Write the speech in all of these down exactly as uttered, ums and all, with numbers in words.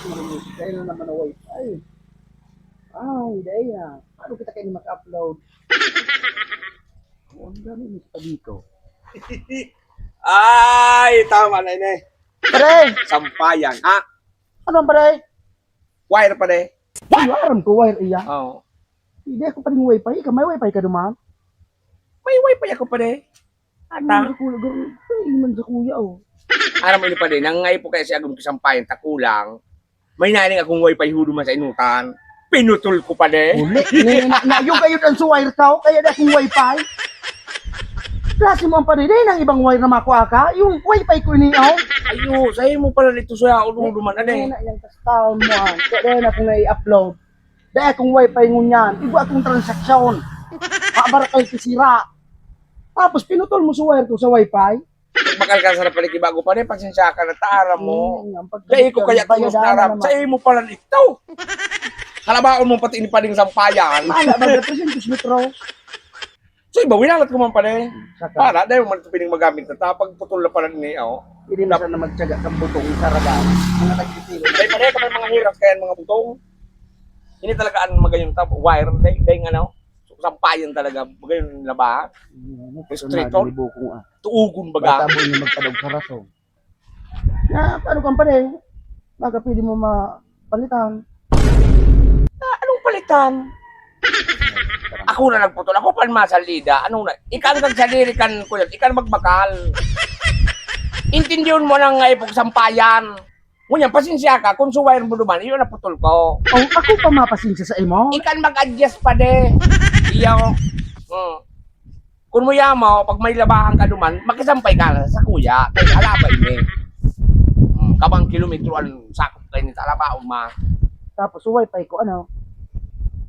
Kaya na naman ang wifi. Ay, dai ah. Paano kita kayo mag-upload? Oh, ang dami ng sabi ko. Ay, tama na ini. Pare! Sampayan, ha? Ano, pare? Wire, pare. Ay, aram ko, wire iya. Oo. Hindi ako pa rin wifi. Ikaw, may wifi ka naman? May wifi ako, pare. Ata? Ano sa kuya, garo? Ay, man sa kuya, oh. Aram mo ini, pare, nangay po kaya si Agum Kisampayan, takulang. May naling akong wifi hudo man sa inutan. Pinutol ko, pare. Uli, ni, na, na, yung kayo ang suwire ka, oh, kaya na akong wifi. Klase mo ang pare, dahil ang ibang wire na makuha ka, yung wifi ko ini, oh. Ayo, sa'yo mo pala dito sa ulo naman, ano eh. Yan na, yung taon mo, ah. Kaya na akong nai-upload. Dahil akong wifi ngunyan, iba akong transaksyon. Pabarakay kisira. Tapos pinutol mo sa wire ko sa wifi. Bakal ka sa napalikibago pa rin, pasensya ka na, ta, aram mo. Hmm, ang pagkakita Dahil ko kaya ng bayad, kumus na ano aram, naman. Sa'yo mo pala ito. Halabaon mo pati ini paling sampayan. Mahala ba, trescientos metros? So, iba, winalat ko man pala eh. Saka. Para, dahil mo man ito piling magamit na ta, pagputol na pala niya, oh. Hindi na sana magtyaga kang butong sa raga. Mga nagtitilo. Dahil pala, kami mga hirap kaya ang mga butong. Hindi talaga ang magayon ta, wire, dahil, dahil ano, sampayan talaga, magayon na ba? Ano, Straight personal, on? Ni Bukong, ah. Tuugon baga. Bata mo yung magpadaog sa rason. Na, paano kang pare? Baka pwede mo mapalitan. Ah, anong palitan? Ako na nagputol. Ako pa ang masalida. Ano na? Ikaw ang nagsadiri kan, kuya. Ikaw ang magbakal. Intindihon mo nang nga ipagsampayan. Ngunyan, pasensya ka. Kung sa wire mo duman, iyon naputol ko. Oh, ako pa mapasensya sa imo? Ikaw ang mag-adjust pa de. Iyo. Hmm. Kun muya mo, pag may labahan ka duman, makisampay ka sa kuya, kay alabay ni. Hmm, kabang kilometro an sakop kayo ni alabaon ma. Tapos, wifi ko, ano?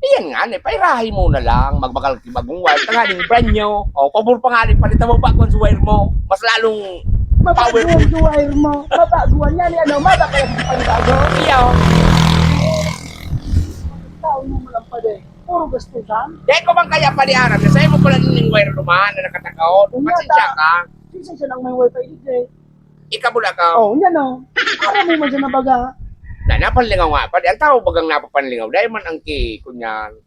Iyan nga, ni, pairahay mo na lang, magbakal ki bagong wire, tanganing brand new. O, pabor pa nga ni, palitan mo pa kung wire mo. Mas lalong Mabago powerful. Ang wire mo. Mabago yan, eh, ano, mabago yung panibago. Iyo. Tao mo lang pa din. Puro gastusan. Dahil ko bang kaya paliaran na sa'yo mo pala din yung wire lumahan na nakatakaw? Unya, Pasensya ta- ka. Sisay siya lang may wifi dito eh. Ikabula ka. Oh, yan o. Para mo man siya nabaga. Na, napanlingaw nga pa. Di, ang tao bagang napapanlingaw. Dahil man ang ki, kunyan.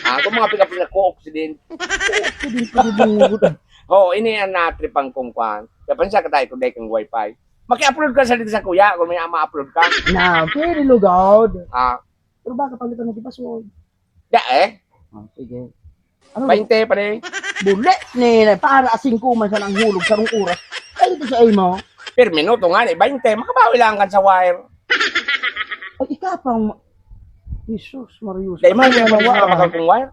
Ah, kung mga pinapinako, accident. Accident, pinibungod. Oo, ini ang natripan kong kwan. Kaya pansya ka tayo kung dahil kang wifi. Maki-upload ka sa, sa kuya, kung may ma-upload ka. Na, pwede lugod. Ah. Pero baka palitan mo di password. Da, eh? Oh, sige. Ano? Bainte, pare. Buli ni, para asing ko man sa nang hulog sa rong oras. Ay, ito sa imo. Per minuto nga, eh, bainte. Makabawi lang kan sa wire. Ay, ikapang ma-, Jesus, Marius. Dahil man, Ano yung nawa, mga ah? Bakal kong wire.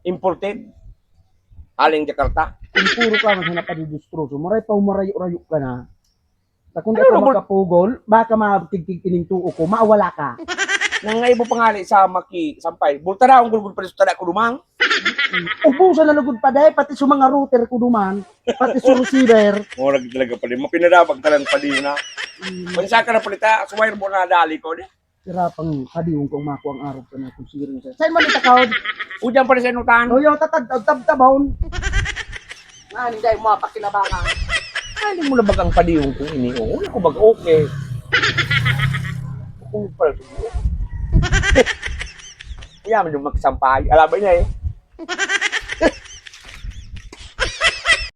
Imported. Aling Jakarta. Kung puro ka man sa napadidistroso, maray pa umarayo-rayo ka na. Sa kung Ano, di ka Robert? Makapugol, baka matigtig ining tuo ko, mawala ka. Nangaibo pa nga ni sa maki, sampay. Bulta na, ang gulgul pa rin sa tada ko lumang. Ubusan na lugod pa, dahil pati sa mga router ko duman, pati sa receiver. Murag talaga pala, mapinadabag talang pali na. Mm. Mansa ka na palita, sa wire mo na dali ko, di? Sira pang padiwon kong mako ang arog ka na kung siring sa. Saan man itakaw? O, dyan pala sa inutan. O, yung tatad, tab-, tabon. Nga, hindi mo mapakinabangan. Ano mo na bagang padiwon kong ini? O, wala ko bag okay. Kung pala sa iyo. Kaya man yung magsampay. Alabay na eh.